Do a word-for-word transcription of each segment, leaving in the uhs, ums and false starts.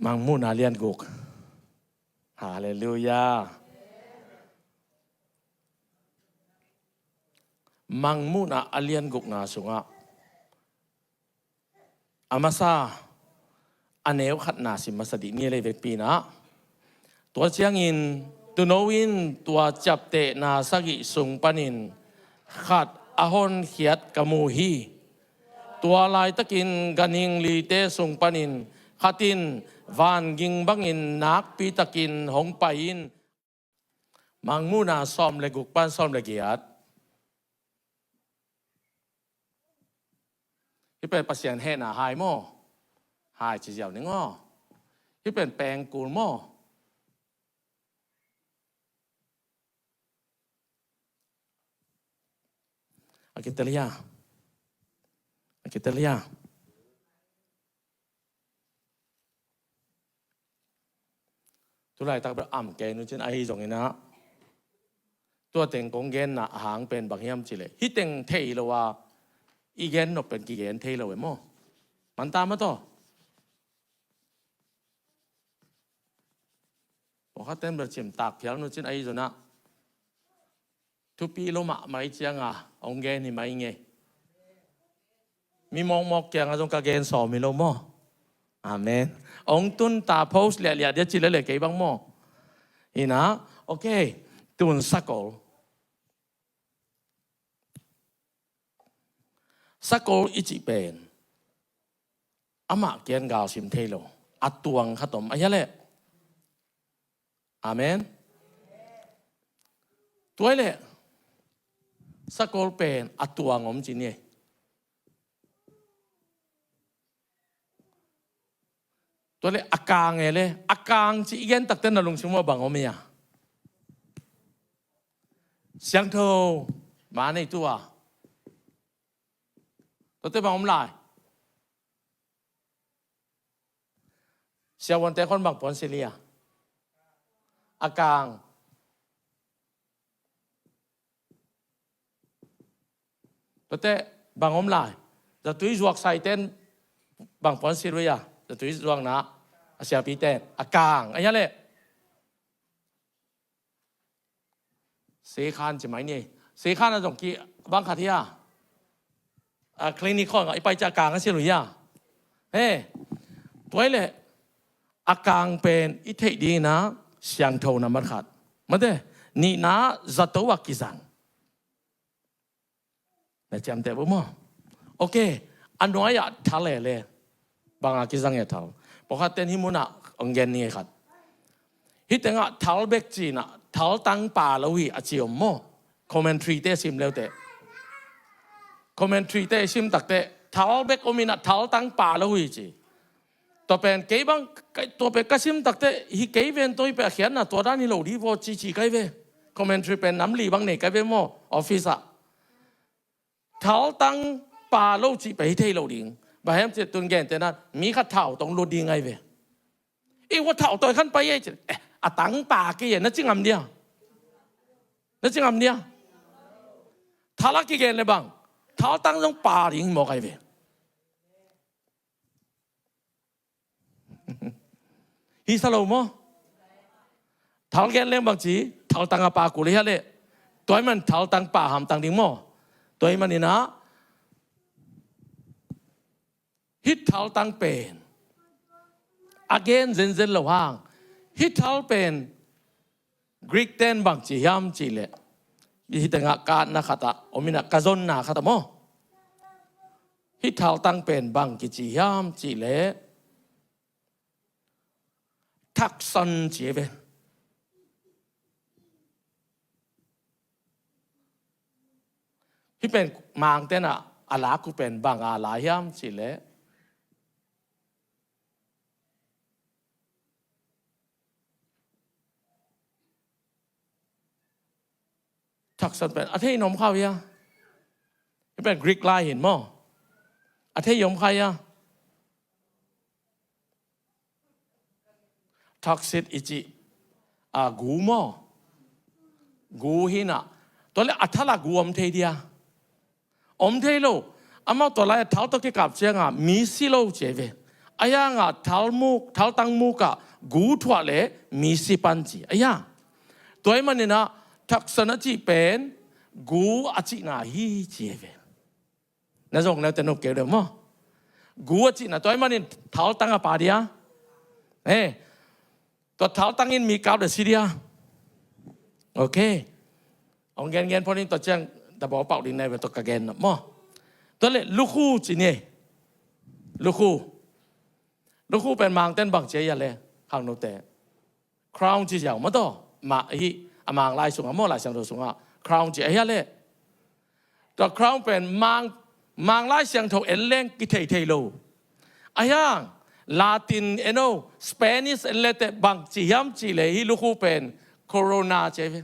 Mangmuhna lian guk. Halleluiah. Mangmuhna a lian gukna sungah a masa, a neu khatna sim masa dih ni lei vekpi-in ah. Tua ciangin tuuno in tua ciaptehna sagih sung panin khat a honkhiat ka mu hi. Tua laitakin ganhing lite sung panin khat in vanging bangin nakpitakin hong pai in. Mangmuhna sawm le guk pan sawm le giat. Hih pen Pasian hehna hai maw? Hai ci ziau ning aw. Hih pen pengkul maw? A kitel hia? A kitel hia? Tulaitak bel am kei nu cin ahi zongin ah, tua teng kong genna a hang pen bang hiam cih leh, hih teng thei lo a i gen nop pen kigen thei lo e maw? Manta mataw. Pawlkhat ten bel cimtak phial nu cin ahi zongin ah, thupi lo mahmah i cianga hong gen hi mah i ngei. Mi mawkmawk kiangah zong ka gen sawm hi lo maw? Amen. Hong tun ta post liahliah dia ci lele kei bang maw? Hi na, ok. Tun sakol. Sakol i cih pen amah kiang galsim thei lo a tuang khat om a hia leh? Amen. Tua hi leh sakol pen a tuang om ci ni. Tua leh a kang e le, a kang ci i gen takte na lungsim ah bang om hia? Siangtho ma nei tu a. Tuate bang om lai? Siavuante khon bang puan silh hia? A kang. Tuate bang om lai? Zatui zuak saiten bang puan silh hia? Zatui zuakna a siapiten a kang a hia leh? Seikhan ci mai ni. Seikhan a zong ki bang khat hia? A clinic khawng ah i pai ciang a kang a silh uh hia? He, tua hi leh a kang pen i theih dingin ah siangtho na mat khat. Mate, nihna zato a kizang. Na ciamteh uh maw? Ok. A nuai-ah thal e le. Bang a kizang e thal? Pawlkhat ten hih munah hong gen ni e khat. Hih tengah thal bek ci-in ah thaltang pha lo hi a ci om maw? Commentary te sim leute. Commentary te sim takte thal bek om in ah thaltang pha lo hi ci. Tua pen kei bang, tua pen ka sim takte hi kei ven, tua hi pen a khiatna tua dan hi lo dih vaw ci ci kai ve. Commentary pen nam li bang nei kai ve maw, office ah. Thaltang pha lo cih pen hi thei lo ding. Bang hiam cih tun gente na mi khat thau tong lut ding ai ve. I wa thau tawi khan pai e ci. Eh, a tang pha kei e na ci ngam dia. Na ci ngam dia. Thal a kigen le bang, thaltang zong pha ding mawk ai ve. Hi sa lo maw? Thal gen leng bang ci, thaltang a pha kul hi hia leh? Tua hi man thaltang pha hamtang ding maw? Tua hi man in ah, hih thaltang pen a gen zenzen lo hang, hih thal pen Greek ten bang ci hiam cih leh, hih tengah ka atna khat ah om in ah ka zonna khat ah maw? Hih thaltang pen bang kici hiam cih leh, thakson ci hi ve. Hih pen Mangten ah a lak uh pen bang a la hiam cih leh, thakson pen a thei nuam kha uh hia? Hih pen Greek lai hi maw? A thei nuam kha hia? Thaksit i cih, a, gu maw? Gu hi in ah. Tua leh a thal ah gu om thei dia? Om thei lo. Amau tua lai-a thal tawh kikap ciangin mi si lo ci hi ve. Ahi hangah thalmuk, thaltang mukah gu thuah le mi si pan ci. Ahi hang tua ahih maninah thaksan a cih pen gu a cihna hi ci hi ve. Na zong leute nop keu deuh maw? Gu a cihna tua ahih manin thaltang a pha dia. Eh, tua thaltang in mi kap le si dia. Ok. Hong gengen phonin tua ciang tabawpauh ding nai ve tua ka gen maw? Tua le lukhu ci ni. Lukhu. Lukhu pen Mangten bang ci a hia le khangnote? Crown ci ziau maw taw? Mah hi a Mang lai sungah maw, Lai Siangtho sungah crown ci a hia le? Tua crown pen Mang, Mang Lai Siangtho en leng kithei thei lo. Ahi hang Latin en o, Spanish en le teh bang ci hiam cih le hi lukhu pen corona ci a hi ve.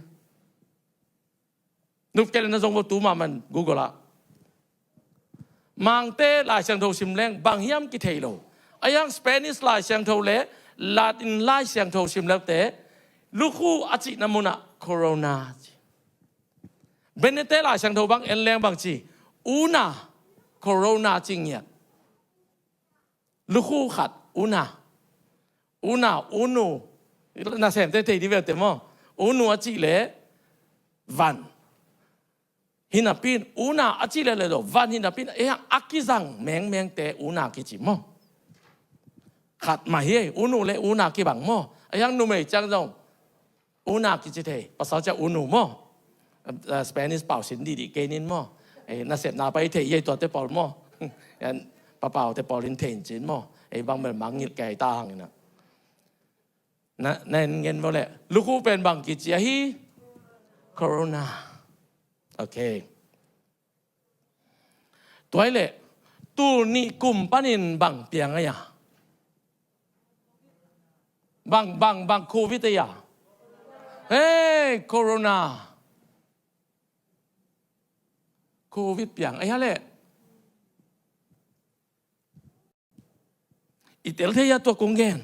Nop kei le na zong vo tu mahmah in Google ah. Mangte Lai Siangtho sim leng bang hiam kithei lo. Ahi hang Spanish Lai Siangtho le Latin Lai Siangtho sim le teh lukhu a cihna munah corona ci. Bennete Lai Siangtho bang en leng bang ci? Una, corona ci ngiat. Lukhu khat, una. Una, unu. Nasemte thei dih ve teh maw? Unu a cih le van. Hi napi in una a cih le le lo van hi napi in, eh, a kizang mengmengte una kici maw? Khat mah hi ei, unu le una kibang maw? Ahi hang numei ciang zong una kici thei, pasal ciang unu maw? Eh, Spanish pau sin dihdih kei nin maw? Eh, nasepna pai thei ei tuate pawl maw? Yan papaute pawl in thei in cin maw? Eh, bang bel mangngilh kei ta hang ina. Na, na en ngen maw le? Lukhu pen bang kici a hi? Corona. Ok. Tua hi le, tul nih kum panin bang piang a hia? Bang, bang, bang covid a hia? Hey, corona. Covid piang a hia le? I tel thei a tua kong gen.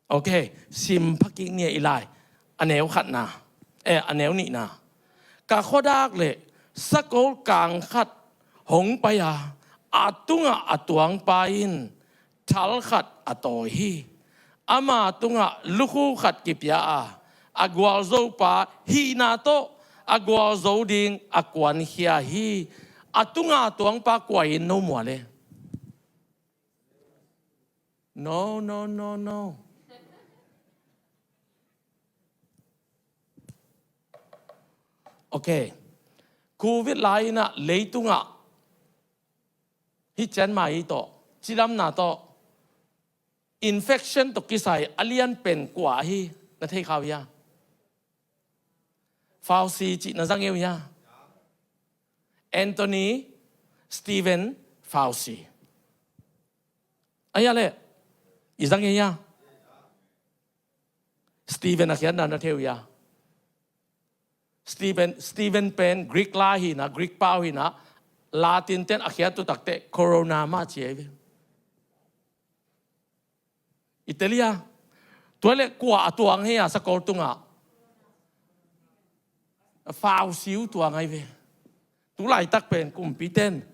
Ok, sim phakik ni a i lai. A neu khatna, eh, a neu nihna. Ka khuadak le sakol kang khat hong pai a, a tungah a tuangpa in thal khat a tawi hi. Ama tungah lukhu khat kipia a, a gualzopa hihna tawh a gualzo ding a kuankhia hi. A tunga tuangpa kua in no mua le? No, no, no, no. Ok. Covid lai inah leitungah hih Chiang Mai tawh, cidamna tawh, infection tawh kisai a lian pen kua ahi na thei kha uh hia? Fauci cih na za ngei uh hia? Anthony Stephen Fauci. A hia le? I za ngei hia? Stephen a khiatna na thei uh hia? Stephen, Stephen pen Greek la hi na, Greek pau hi na, Latin ten a khiat uh takteh corona mah ci ahi ve. I tel hia? Tua le kua a tuang hia sakol tungah? Fauci uh tuang ahi ve. Tu laitak pen kumpi ten,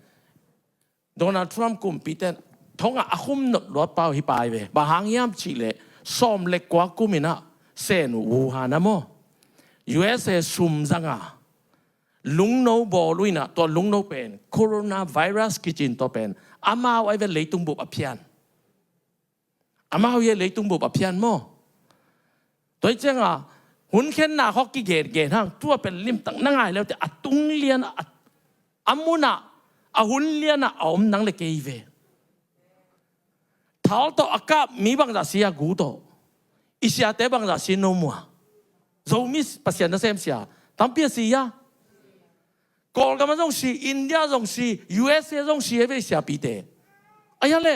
Donald Trump kumpi ten thongah a khum nop luat pau hi pai ve. Bang hang hiam cih leh sawm le kua kum inah sen uh Wuhan ah maw, U S A sum zanga lungno bawl uh inah, tua lungno pen coronavirus kici in tua pen amau ahi ve, leitung bup a phian. Amau hi a leitung bup a phian maw? Tua hi cianga hun khenna khawng kigengen hang, tua pen limtak na ngai leute a tung lian a, a munah a hun lianah a om nang le kei ve. Thal tawh a kap mi bangzah si a, gu tawh. I siate bangzah si no mua? Zomi Pasian nasem sia tampi a si a. Kawlgam ah zong si, India zong si, U S A zong si a ve i siapite. A hia le?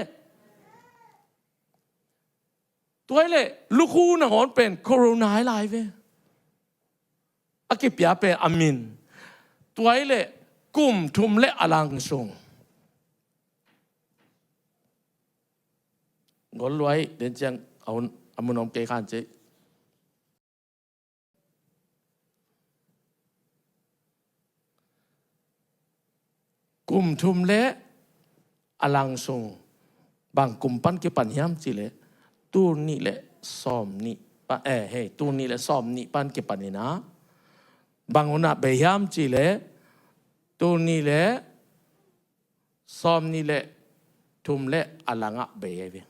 Tua hi leh lukhu nangawn pen corona hi lai ve. A kipia pen a min. Tua hi leh kum thum le a lang sung. Gol luai den ciang a hun a mun om kei khan cei. Kum thum le a lang sung Bang kum pan kipan hiam cih leh, tul nih le sawm nih pan, eh, hei, tul nih le sawm nih pan kipan in ah, bang hun ah bei hiam cih leh, tul nih le sawm nih le thum le a lang ah bei ahi ve.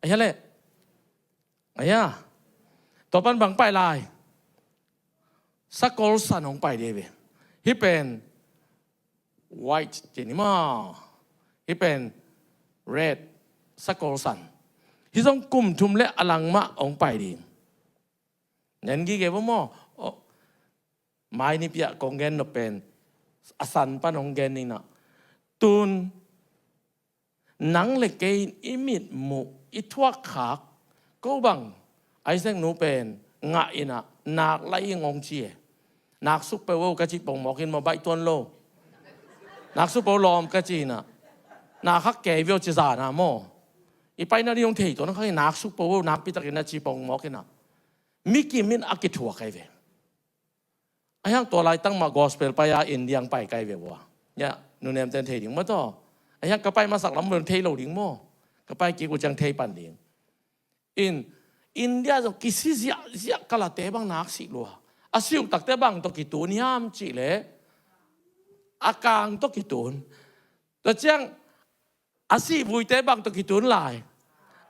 Ahi a leh. Ahi a. Tua pan bang pai lai? Sakol san hong pai ding ahi ve. Hih pen white ci ni maw. Hih pen red, sakol san. Hih zong kum thum le a lang mah hong pai ding. Ngen gige vo maw. Oh. Mai nipi ah kong gen nop pen a san pan hong gen ning ah. Tun nang le kei in i mitmuh, i thuakkhak, ko bang Isaac nu pen ngah in ah, nak lai ing hong ci e. Nak suk peuh o ka ci pongmawk in maw, baih tuan lo. Nak suk peuh lawm ka ci in ah, nak hak kei veu ci zan ah maw. I paina ding hong thei tuan khak in, nak suk peuh o, nakpi takin a ci pongmawk in ah. Mi kim in a kithuak ahi ve. Ahi hang tua laitang mah gospel pai a India hong pai kai ve ua. Nya, nunem ten thei ding maw taw. Ahi hang ka pai masak lam bel thei lo ding maw. Ka pai kik uh ciang thei pan ding. In, India zong kisi ziahziah, kalate bang nak sih lua. A sih uh takte bang tawh kitun hiam cih leh, a kang tawh kitun. Tua ciang a sihvuite bang tawh kitun lai?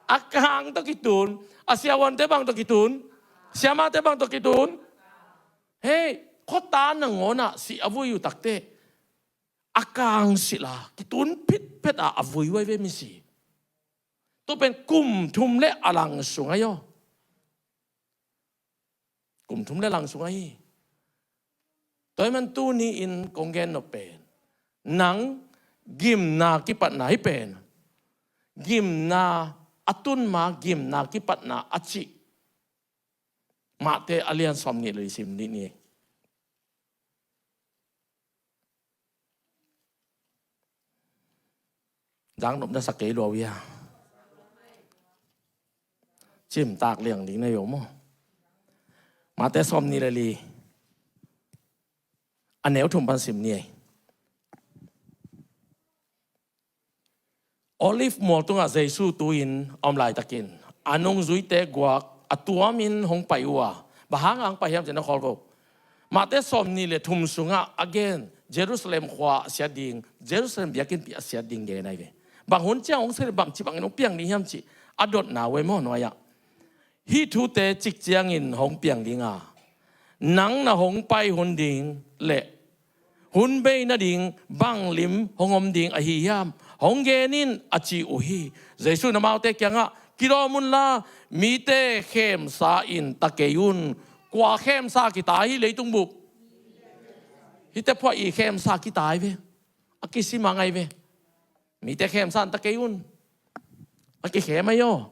A kang tawh kitun. A siavuante bang tawh kitun? Siamate bang tawh kitun? Hei, khuata nangawn ah sih a vui uh takte, a kang sih la, kitun phitphet a, a vui uh ahi ve misi. Tua pen kum thum le a lang sung ahi aw. Kum thum le lang sung ahi. Tua ahih man tuni in kong gen nop pen, nang gimna kipatna hi pen, gimna a tun ma, gimna kipatna a cih Mate a lian sawm nih le li sim nih ni. Dang nop na sa kei lua uh hia? Cimtak liang ding na hi uh maw? Mate sawm nih le li, a neu thum pan sim ni ei. Olive mual tungah Jesu tu-in a om laitakin a nungzuite guak a tuamin hong pai uh a, bang hanga hong pai hiam cih na khawl ko. Mate sawm nih le thum sungah a gen, Jerusalem khua a siat ding, Jerusalem biakinnpi a siat ding gen ahi ve. Bang hun ciang hong siat, bangci bangin hong piang ding hiam cih a dotna uh ei maw nuai-ah. Hih thute cik ciangin hong piang ding a, nang na hong pai hun ding le hun bei nading bang lim hong om ding ahi hiam, hong gen in, a ci uh hi. Jesu in amaute kiangah, kidawm unla, mite khemsa in ta kei un. Kua khemsa kita hi leitung bup? Hihte phuah i khemsa kita hi ve. A kisimang ahi ve. Mite khemsa in ta kei un. A kikhem ahi aw.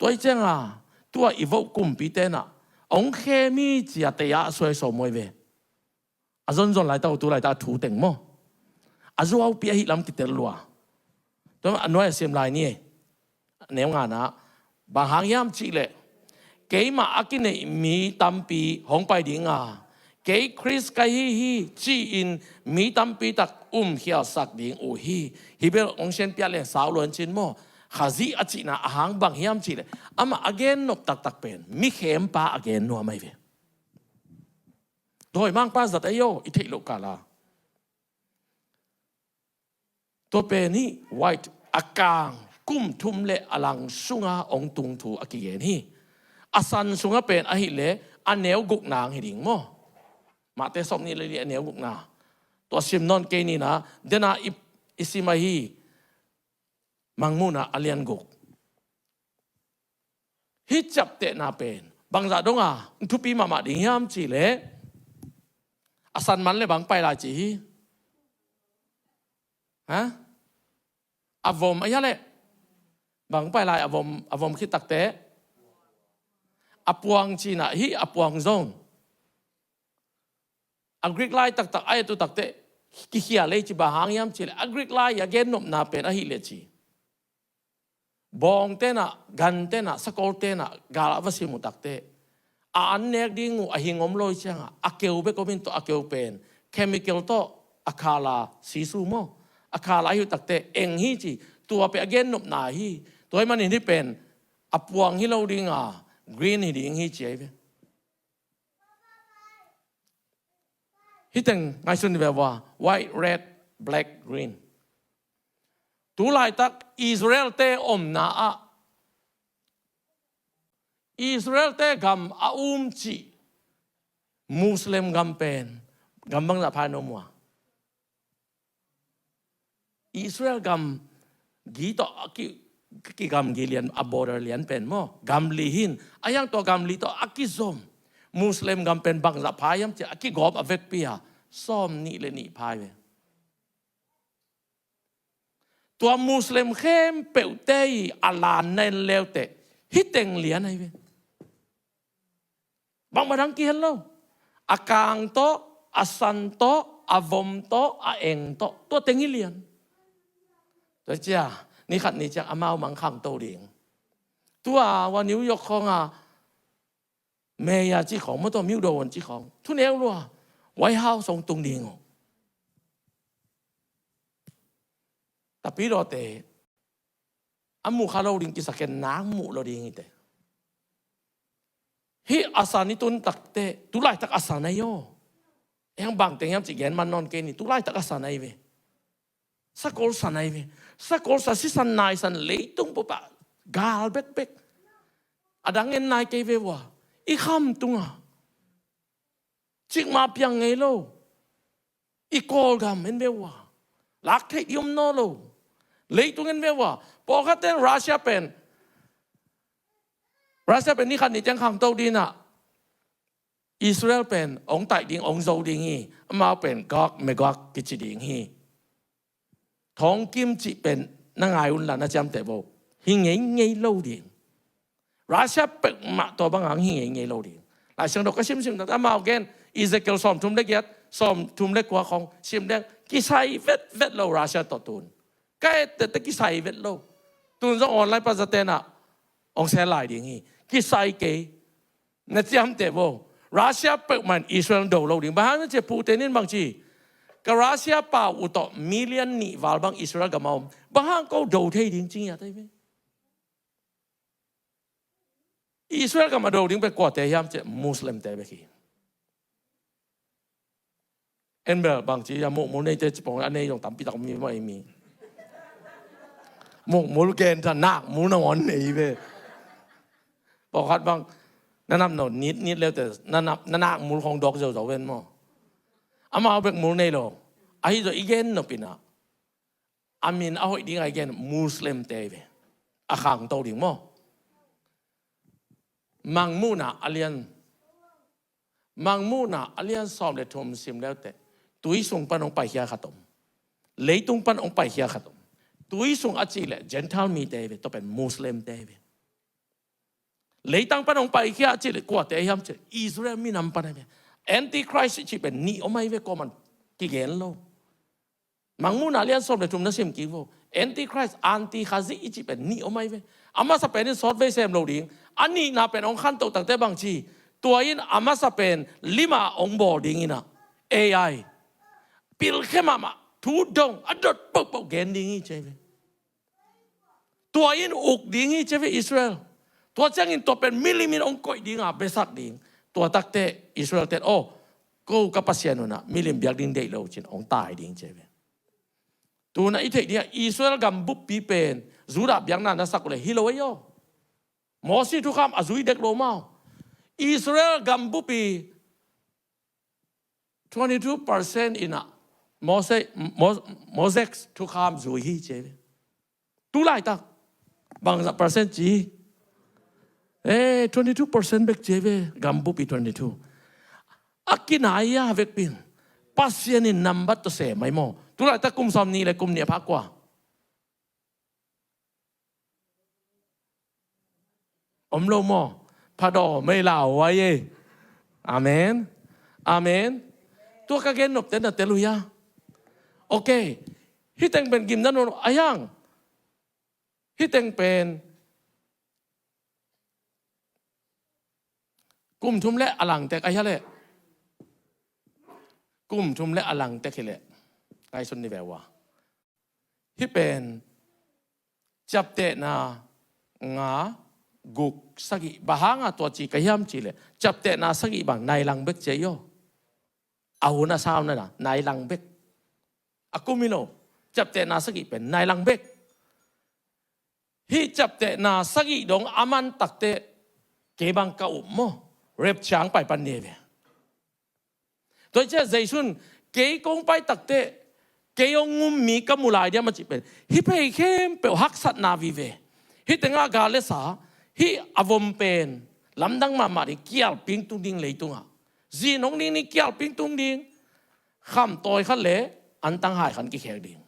Tua hi cianga tua i voh kumpite nah hong khem hi ci-a tei-ah a suai sawm uh ahi ve. A zonzon laita uh tu laita a thu teng maw? A zuaupi ahi lam kitel lua. Tua a nuai a sim lai ni ei. A neu ngana, bang hang hiam cih leh, keimah a kineih mi tampi hong pai ding a, kei Khrist ka hi hi ci-in mi tampi tak umkhialsak ding uh hi. Hih bel hong sianpiah leng sau luan cin maw? Khazih a cihna a hang bang hiam cih leh, amah a gen nop taktak pen mi khempa a gen nuam ahi ve. Dawimangpa zat ahi aw, i theih loh kala. Tua pen hih white, a kang, kum thum le a lang sunga hong tung thu a kigen hi. A san sunga pen ahih leh a neu gukna hong hi ding maw? Mate sawm nih le li a neu gukna. Tua sim nawn kei ni nah, dena i, i sim ahi. Mangmuhna a lian guk. Hih ciaptehna pen bangzah donga thupi mahmah ding hiam cih leh, a san man le bang pai lai cih hi. Ha? A vom ahi a leh. Bang pai lai a vom, a vom khit takte. A puang cihna hih a puang zong. A Greek lai taktak a et uh takte kikhia lei ci, bang hang hiam cih leh a Greek lai a gennopna pen ahih leh ci. Bawng tenah, gan tenah, sakol tenah gal a va sim uh takte, a an nek ding uh a hing om lo hi ciangah a keu bek om in, tua a keu pen chemical tawh a khala sisu maw, a khala ahi uh takte eng hi ci. Tua pen a gennopna hi. Tua ahih manin hih pen a puang hi lo ding a, green hi ding hi ci ahi ve. Hih teng ngaihsun ni ve ua, white, red, black, green. Tu laitak Israel-te omna ah Israel-te gam a um cih Muslim gam pen gam bangzah pha in om ua? Israel gam gi tawh a ki, ki gam gi lian, a border lian pen maw, gam li hi in, a hiang tua gam li tawh a kizom Muslim gam pen bangzah pha hiam cih a kigawp a vekpi a sawm nih le nih pha hi ve. Tua Muslim khempeuhte i a lan na en leuteh hih teng lian ahi ve. Bangmah dang kihen lo. A kang tawh, a san tawh, a vom tawh, a eng tawh, tua teng hi lian. Tua cia ni khat ni ciang amau mang khangto ding. Tua ua New York khawng a meya cih khawng, maw tua myo dawon cih khawng, thuneu lua, White House hong tung ding uh. Tapidawte a muh kha lo ding, kisa ken nak muh lo ding hi te. Hih a san i tun takte, tu laitak a san ahi aw. Eng bang teng hiam cih gen man nawn kei ni, tu laitak a san ahi ve. Sakol san ahi ve. Sakol sa, sisan naisan, leitung bup ah gal bekbek. A dang en nai kei ve ua. I kham tungah cikmah piang ngei lo. I Kawlgam en ve ua. Lak theih ding om nawn lo. Leitung en ve ua. Pawlkhat teng Russia pen, Russia pen ni khat ni ciang khangto ding ah, Israel pen hong taih ding, hong zo ding hi. Amau pen Gog Magog kici ding hi. Thawngkim cih pen na ngai un la, na ciamteh vo. Hi ngeingei lo ding. Russia peuhmah tua bang hang hi ngeingei lo ding. Lai Siangtho ka simsim tak amau gen, Ezekiel sawmthum le giat, sawmthum le kua khawng sim deng, kisai vetvet lo Russia tawh tun. Ka etteh teh kisai vet lo. Tun zong online pan zaten ah hong sel lai ding hi. Kisai kei. Na ciamteh vo. Russia peuhmah in Israel do lo ding. Bang hang na ci a, Putin in bang ci, ka Russia pau uh tawh million nih val bang Israel gam a om. Bang hang ko do thei ding ci ngiat ahi ve. Israel gam a do ding bek kuate hiam ci a, Muslimte bek hi. En bel bang ci a, mukmul neite ci pong a, nei zong tampi tak mi mah ei mi. Mukmul gen ta, nakmul nangawn nei ve. Pawlkhat bang na nam nawn nitnit leuteh na nam, na nakmul khawng dawk zeuzo ven maw. Amau bek mul nei lo. Ahi zong i gen nop in ah, a min a hoih ding a i gen Muslimte hi ve. A khangto ding maw. Mangmuhna a lian, Mangmuhna a lian sawm le thum sim leuteh tui sung pan hong paikhia khat om. Leitung pan hong paikhia khat om. Tui sung a cih leh Gentile mite hi ve, tua pen Muslimte hi ve. Leitang pan hong paikhia a cih leh kuate hiam cih leh Israel minam pan ahi ve. Antichrist i cih pen nih om ahi ve, kuaman kigen lo. Mangmuhna lian sawm le thum na sim kik vo. Antichrist, Anti-Khazi i cih pen nih om ahi ve. A masa pen in sawtvei sem lo ding. A nihna pen hong khantoh takte bang ci, tua in a masa pen lim a hong bawl ding in ah, A I, pilkhe mahmah, thu dong, a dot pohpoh gen ding hi ci ahi ve. Tua in uk ding hi ci ahi ve Israel. Tua ciangin tua pen milim in hong koih ding a, biasak ding. Tua takte Israel ten, aw, ko ka Pasian un ah milim biak ding deih lo cin hong tai ding ci ahi ve. Tun ah i theih ding ah Israel gam buppi pen Judah biakna na sak uh leh hi lo ei aw. Mosi thukham a zui dek lo maw. Israel gam buppi twenty two percent in ah Mose, Mo-, Moses thukham zui hi ci ahi ve. Tu laitak bangzah percent ci? Eh, twenty two percent bek ci ahi ve, gam buppi twenty two. A kinai a vekpi in Pasian in nambat tawh sem ahi maw. Tu laitak kum sawm nih le kum nih a pha kua? Om lo maw? Phadaw mei lau ai e. Amen. Amen. Tua ka gen nopte na tel uh hia? Ok. Hih teng pen gimna nawn lo a hiang. Hih teng pen kum thum le a langtek a hia leh? Kum thum le a langtek hi leh. Ngaihsun ni ve ua. Hih pen ciaptehna nga, guk, sagih. Bang hanga tua ci ka hiam cih leh, ciaptehna sagih bang nai lang bek ci hi aw. A hun a sau na na, nai lang bek. A kum hi lo, ciaptehna sagih pen nai lang bek. Hih ciaptehna sagih dong a man takteh, kei bang ka up maw, rapture hong pai pan ding hi ve. Tua hi ciang Jesu in, kei kong pai takteh, kei hong um mi ka mu lai diam a cih pen, hih phei khempeuh haksatna vive. Hih tengah gal le sa, hih a vom pen lamdang mahmah ding, kialping tung ding leitungah. Zin hong ding ni, kialping tung ding. Khamtawi khat le antang hai khan kikhek ding.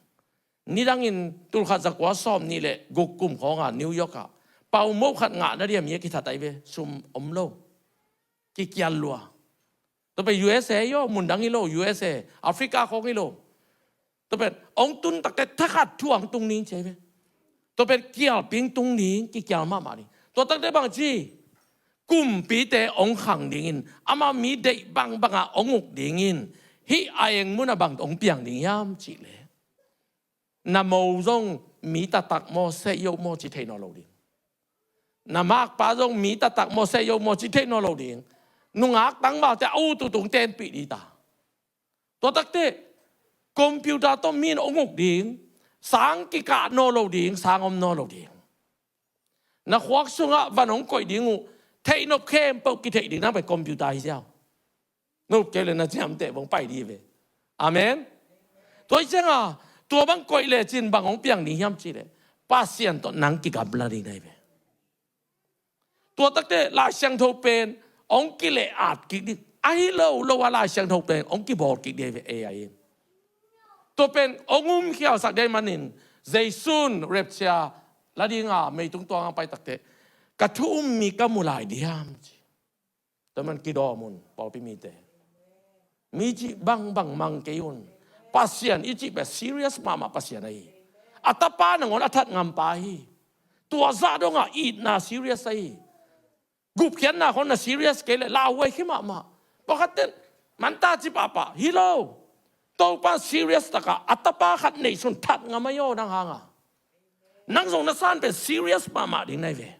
Nidangin tul khat za kua sawm nih le guk kum khawngah New York ah pau moh khat ngah na diam hi a, kithat ahi ve, sum om lo. Kikial lua. Tua pen U S A hi aw, mundang hi lo, U S A, Africa khawng hi lo. Tua pen hong tun takteh thakhat thu hong tung ding ci ahi ve. Tua pen kialping tung ding, kikial mahmah ding. Tua takteh bang ci, kumpite hong khang dingin, amau mi deih bangbangah hong uk dingin, hih a eng munah bang hong piang ding hiam cih leh, na mo zong mi taktak maw, seh yoh maw ci thei nawn lo ding. Na makpa zong mi taktak maw, seh yoh maw ci thei nawn lo ding. Nungak tangvalte a ut uh tung tenpih ding ta. Tua takteh, computer tawh mi in hong uk ding, sang kikah nawn lo ding, sang om nawn lo ding. Na khuak sungah van hong koih ding uh, theihnop khempeuh kitheih ding, nang pen computer hi ziau. Na up kei le na ciamteh bang pai ding hi ve. Amen. Tua hi cianga, tua bang koih lecin bang hong piang ding hiam cih leh, Pasian tawh nang kigamla ding na hi ve. Tua takteh Lai Siangtho pen hong kile-at kik ding. Ahi lo lo a Lai Siangtho pen hong kibawl kik ding hi ve, A I in. Tua pen hong umkhialsak ding ahih manin, Jesu in rapture la dinga meitung tuang hong pai takteh, ka thu um mi ka mu lai diam ci. Tua man kidawm un, pawlpi mite. Mi cih bangbang mang kei un. Pasian i cih pen serious mahmah Pasian ahi. A tapa nangawn a that ngampa hi. Tua zah dongah itna serious ahi. Gupkhiatna khawng na serious kei leh lauhuai khi mahmah. Pakhat ten manta ci pahpah hi lo. Topa serious takah a tapa khat neihsun that ngam ahi aw, nang hanga. Nang zong na san pen serious mahmah ding na hi ve.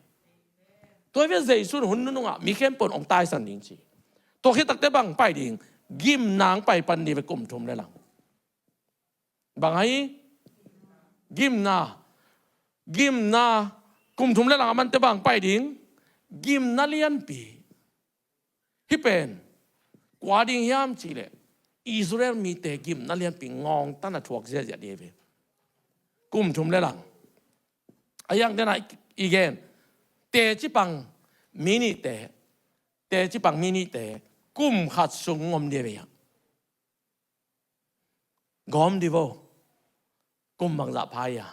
Tua hi ve, Jesu in hun nunungah mi khempeuh in hong taisan ding ci. Tua khit takteh bang pai ding, gimna hong pai pan ding hi ve, kum thum le lang. Bang ahi? Gimna. Gimna. Kum thum le lang a manteh bang pai ding, gimna lianpi. Hih pen kua ding hiam cih leh, Israel mite gimna lianpi ngawngtana thuak ziahziah ding hi ve. Kum thum le lang. A hiang dena i gen, teci pang mi nihte, teci pang mi nihte kum khat sung ngom ding hi ve. Gawm ding vo. Kum bangzah pha hi a?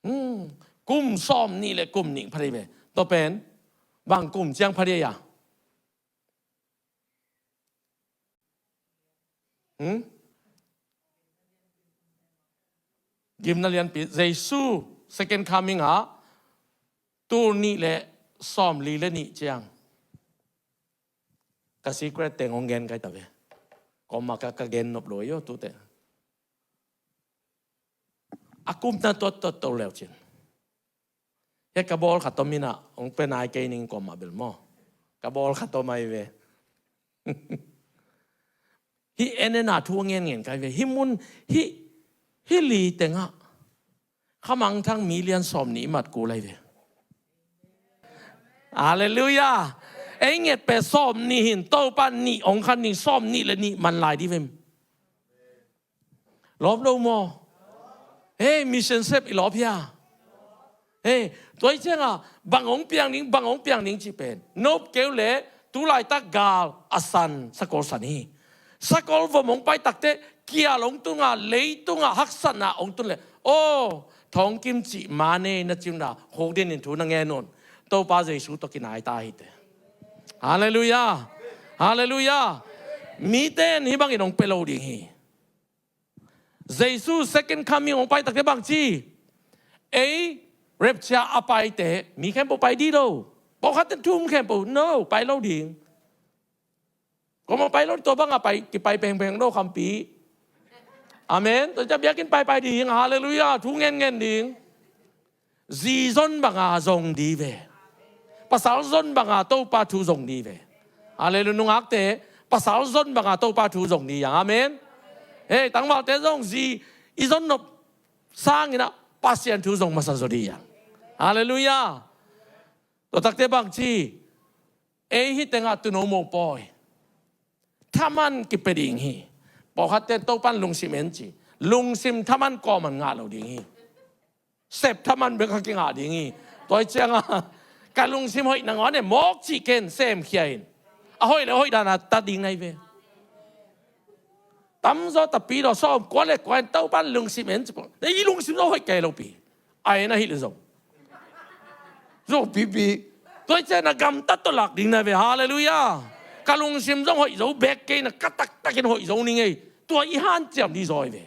Hmm, kum sawm nih le kum nih pha ding hi ve. Tua pen bang kum ciang pha ding hi a? Hmm? Gimna lianpi, Jesu second coming ah tul nih le sawmli le nih ciang. Ka secret teng hong gen kai ta ve. Kawmah ka, ka gen nop lo hi aw tute. A kumna tuat tuat to leu cin. Hia ka bawl khat om in ah, hong pia nai kei ning kawmah bel maw. Ka bawl khat om ahi ve. Hih en en a thu ngen ngen kai ve. Hih mun, hih, hih li tengah khamangthang million sawm nih i mat kul ahi ve. Halleluiah. Ei nget pen sawm nih hi in, Topa nih hong khan ding, sawm nih le nih man lai ding vem. Lawp lo maw? Hei, mission sep i lawp hia? Hei, tua hi ciangah bang hong piang ding, bang hong piang ding cih pen nop keu le, tu laitak gal a san, sakol san hi. Sakol vom hong pai takteh kial hong tunga, leitungah haksatna hong tun le, aw, thongkim cih mane na cimna khuk dinin thu na ngen un. Topa Jesu tawh kinai ta hi te. Halleluiah. Halleluiah. Mite in hih bangin hong pia lo ding hi. Jesu second coming hong pai takteh bang ci? Ei rapture a paite mi khempeuh pai ding lo. Pawlkhat in thu um khempeuh, no, pai lo ding. Kawmah pai lo, tua bangah pai, kipai pengpeng lo khampi. Amen. Tua ciang biakinn paipai ding, halleluiah, thu ngen ngen ding. Zi zon banga zong di ve. Pasal zon banga Topa thu zong di ve. Halleluiah. Nungakte, pasal zon banga Topa thu zong di yang. Amen. Hei, tangvalte zong zi i zon nop sangin ah Pasian thu zong masa zaw di yang. Halleluiah. Tua takte bang ci, ei hi tengah tuuno mopawi thaman kipia ding hi. Pawlkhatte Topan lungsim en ci, lungsim thaman kawman ngah lo ding hi. Sep thaman bek a kingah ding hi. Tua hi cianga ka lungsim hoih nangawn e mawk cih ken semkhia in. A hoih le hoih dana ta ding nai ve. Tamzaw tapidaw sawm kua le kua in Topan lungsim en ci pawh, na i lungsim zaw hoih kei lopi. A en ahih le zong zo pipi. Tua hi ciang na gamtat tawh lak ding na ve. Halleluiah. Ka lungsim zong hoih zo bek kei na ka taktakin hoih zo ni ngei. Tua i hanciam di zaw hi ve.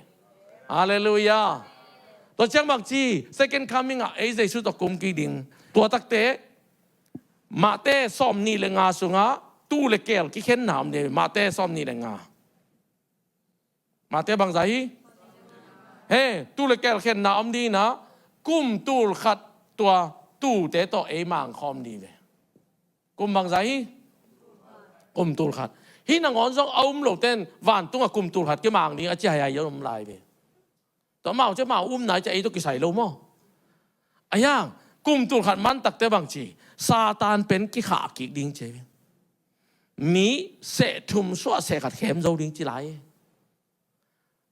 Halleluiah. Tua ciang bang ci, second coming ah ei Jesu tawh kum kik ding. Tua takte Mate sawm nih le nga sungah tuu le keel kikhenna om ding. Mate sawm nih le nga. Mate bangza hi. He, tuu le keel khenna om ding a, kum tul khat tua tuute tawh ei mangkhawm ding ve. Kum bangza hi. Kum tul khat. Hih nangawn zong a um loten vantungah kum tul khat kimang ding a ci haihai om lai ve. Tua amau ci amau umna hi ci a ei tawh kisai lo maw? A hiang, kum tul khat man takte bang ci, Satan pen kikhah kik ding ci. Mi seh thum suah seh khat khem zo ding ci lai.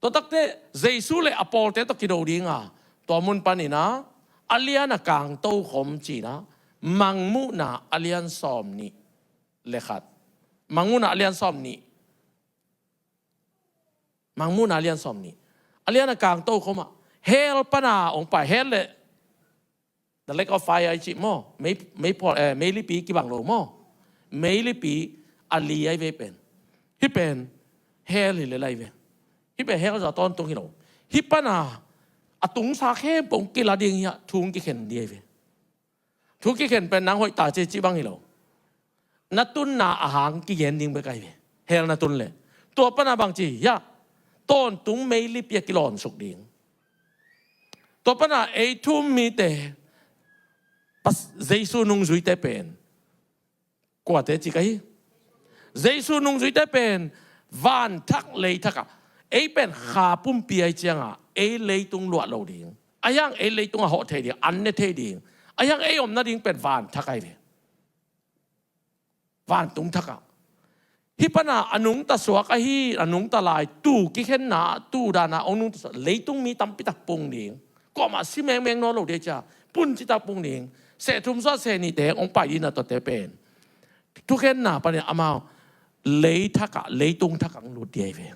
Tua takte Jesu le a pawlte tawh kido ding a, tua mun panin a, a lian a kang tokhom cina, Mangmuhna a lian sawm nih le khat. Mangmuhna a lian sawm nih. Mangmuhna a lian sawm nih. A lian a kang tokhom ah hell pana hong pai, hell le the lake of fire i cih maw? Mei, mei, eh, meilipi kibang lo maw? Meilipi a li ai ve pen. Hih pen hell hi le lai ve. Hih pen hell zaw tawntung hi lo. Hih pana a tungsa khempeuh hong kila ding hi a, thu hong kikhen ding ai ve. Thu kikhen pen nang hoih ta ci, ci bang hi lo. Na tunna a hang kigen ding bek ai ve. Hell na tun le. Tua pana bang ci, ya, tawntung meilipi a kilawnsuk ding. Tua pana ei thu um mite, Jesu nungzuite pen kuate ci ka hi. Jesu nungzuite pen vanthak leithak ah, ei pen kha pumpi ai cianga ei leitung luah lo ding. A hiang ei leitung a hawh thei ding, an ne thei ding. A hiang ei om nading pen vanthak ai ve. Vantung thak ah. Hih pana a nungta suak ahi, a nungta lai, tuu kikhenna, tuu dana hong nungta suak, leitung mi tampi tak pung ding. Kuamah si mengmeng nawn lo ding cia, pun citak pung ding. Seh thum suah seh nihte hong pai ding na tuate pen. Thukhenna panin amau leithak ah, leitung thak ah hong lut ding ai ve.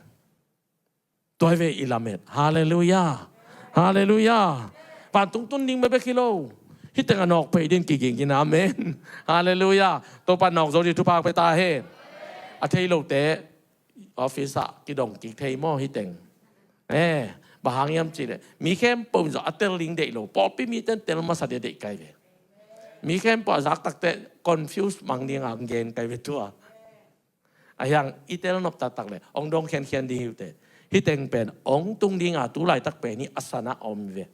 Tua hi ve i lamet. Halleluiah. Halleluiah. Vantung tun ding bekbek hi lo. Hih teng a nawk phei ding kiging in, amen. Halleluiah. Topa nawk zo ding thupha pia ta hen. A thei lote office ah kidong kik thei maw hih teng? Eh, bang hang hiam cih leh mi khempeuh in zong a tel ding deih lo. Pawlpi mite in tel masa ding a deih kai ve. Mi khempeuh a zak takte confuse mang ding a gen kai ve tua. A hiang i tel nop taktak le hong dong khiankhian ding hi uh teh. Hih teng pen hong tung ding a, tu laitak pen hi a san a om ve.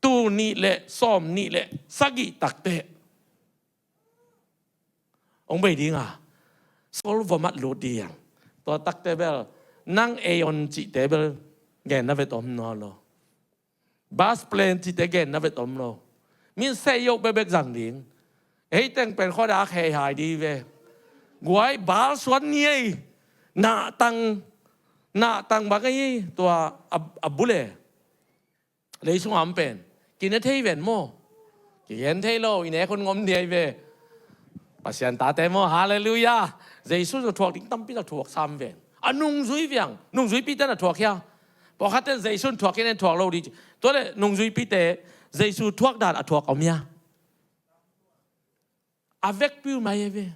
Tuu nih le sawm nih le sagih takte hong bei ding a, Seoul vom ah lut ding hi hang. Tua takte bel nang ei on cihte bel genna vet om nawn lo. Bus, plane cihte genna vet om lo. Min seh yoh bekbek zang ding. Hih teng pen khuadak hei hai ding ve. Guai, bal suan ni ei. Nahtang, nahtang bang ei, tua a, a bul e. Lei sungah om pen kine thei ven maw? Kigen thei lo, i nek hun ngom ding ai ve. Pasian tate maw, halleluiah. Jesu zong thuak ding tampi tak thuak sam ven. A nungzui viang, nungzuipite na thuak hia? Pawlkhatte in Jesu in thuak hi, en thuak lo ding ci. Tua le nungzuipite Jesu thuak dan a thuak om hia? A vekpi uh mai ai ve.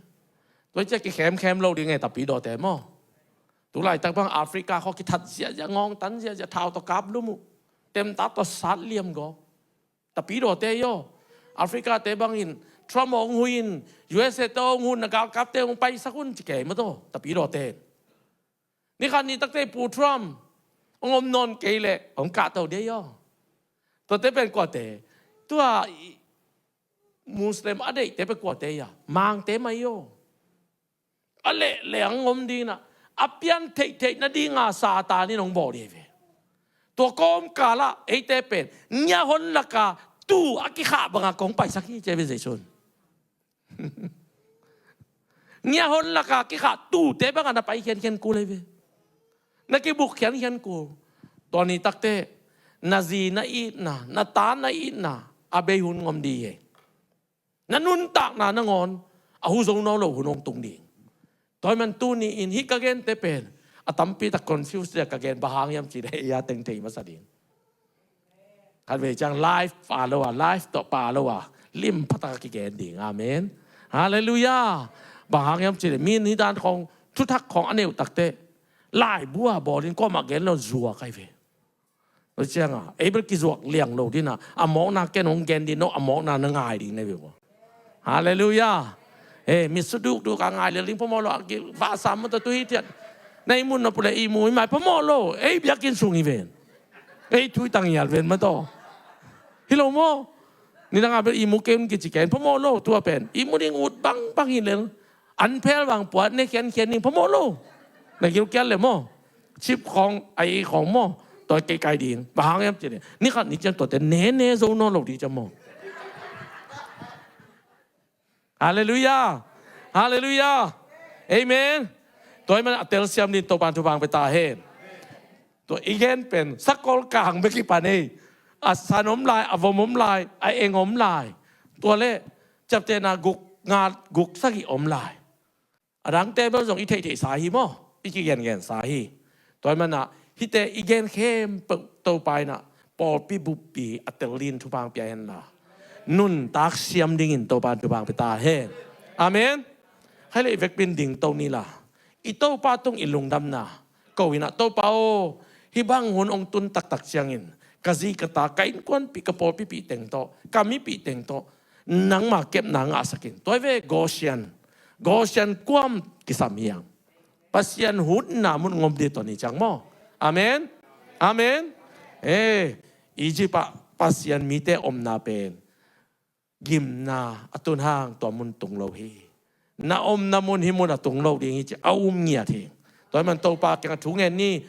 Tua hi ciah kikhemkhem lo ding e, tapidawte maw? Tu laitak bang Africa khua kithat ziahziah, ngawngtan ziahziah, thau tawh kap lum uh. Temta tawh sat liam gawp. Tapidawte hi aw. Africa te bangin Trump hong hui in, U S A te hong hu in, na galkapte hong paisak un ci kei maw taw, tapidawte in. Ni khat ni takte Pu Trump Hong om nawn kei leh hong kahto dei aw. Tuate pen kuate? Tua i Muslim a deihte pen kuate ia? Mangte mah aw. A lehleh ang om ding a, a pian theihtheih nadinga Satan in hong bawl hi ve. Tua kawmkalah eite pen ngiahon laka tuu a kikhah banga kong paisak hi ci a ve Zeisun. Ngiahon laka kikhah tuute banga na pai khiankhian kul hi ve. Na kibuk khiankhian kul. Tua ni takte na zi na itna, na ta na itna a bei hun ngom ding hi. Na nuntakna nangawn a hu zo nawn lo hun hong tung ding. Tua ahih man tuni in hih ka gente pen a tampi tak confuse dia ka gen, bang hang hiam cih leh ei a teng thei masa ding. Khat vei ciang live pha lo a, live tawh pha lo a, lim phatak a kigen ding. Amen. Halleluiah. Bang hang hiam cih leh mi in hih dan khawng, thuthak khawng a neu takte laibu a bawlin kuamah gen lo zuak ahi ve. Tua ciangin ei bel kizuak liang lo ding a, a mawkna ken hong gen ding, no a mawkna na ngai ding na hi ve maw. Halleluiah. Eh, mitsu dukduk a ngai lel ding phamawh lo, a ki vasa mah tawh tu hi thiat. Na ihmu nop uh leh ihmu hi mai phamawh lo, ei biakinn sung hi ven. Ei thu i tang hial ven mah tawh. Hi lo maw. Nidang a bel ihmu kei un kici ken phamawh lo, tua pen ihmu ding ut bangbang hi lel. An phel bang puat ne khiankhian ding phamawh lo. Na gilkial leh maw. Chip khawng, a ei khawng maw. Tua kei kai ding. Bang hang hiam cih leh ni khat ni ciang tuate ne ne zo nawn lo ding ciang maw. Halleluiah. Halleluiah. Amen. Tua ahih man a telsiam ding Topa'n thupha hong pia ta hen. Tua i gen pen sakol kang bek kipan ei. A san om lai, a vom om lai, a eng om lai. Tua leh ciaptehna guk, nga, guk, sagih om lai. A dangte bel zong i theihtheihsa hi maw, i kigengensa hi. Tua ahih man a hihte i gen khempeuh Topa in a pawlpi buppi a tel ding thupha hong pia hen la, nuntak siam dingin Topa'n thupha hong pia ta hen. Amen. Khaile i vekpi in dingto ni la, i Topa tung i lungdamna ko in a, Topa aw, hih bang hun hong tun taktak ciangin ka zi ka ta, ka innkuanpih, ka pawlpipih teng tawh, ka mipih teng tawh nangma kepna ngahsak in. Tua hi ve, Goshen, Goshen kuam kisam hi hang. Pasian hutna mun ngom ding tua ni ciang maw. Amen. Amen. Eh, Egypt ah Pasian mite omna pen gimna a tun hang tua mun tung lo hi. Na omna mun hih mun a tung lo ding hi ci a um ngiat hi. Tua ahih man Topa kiangah thu ngen ni.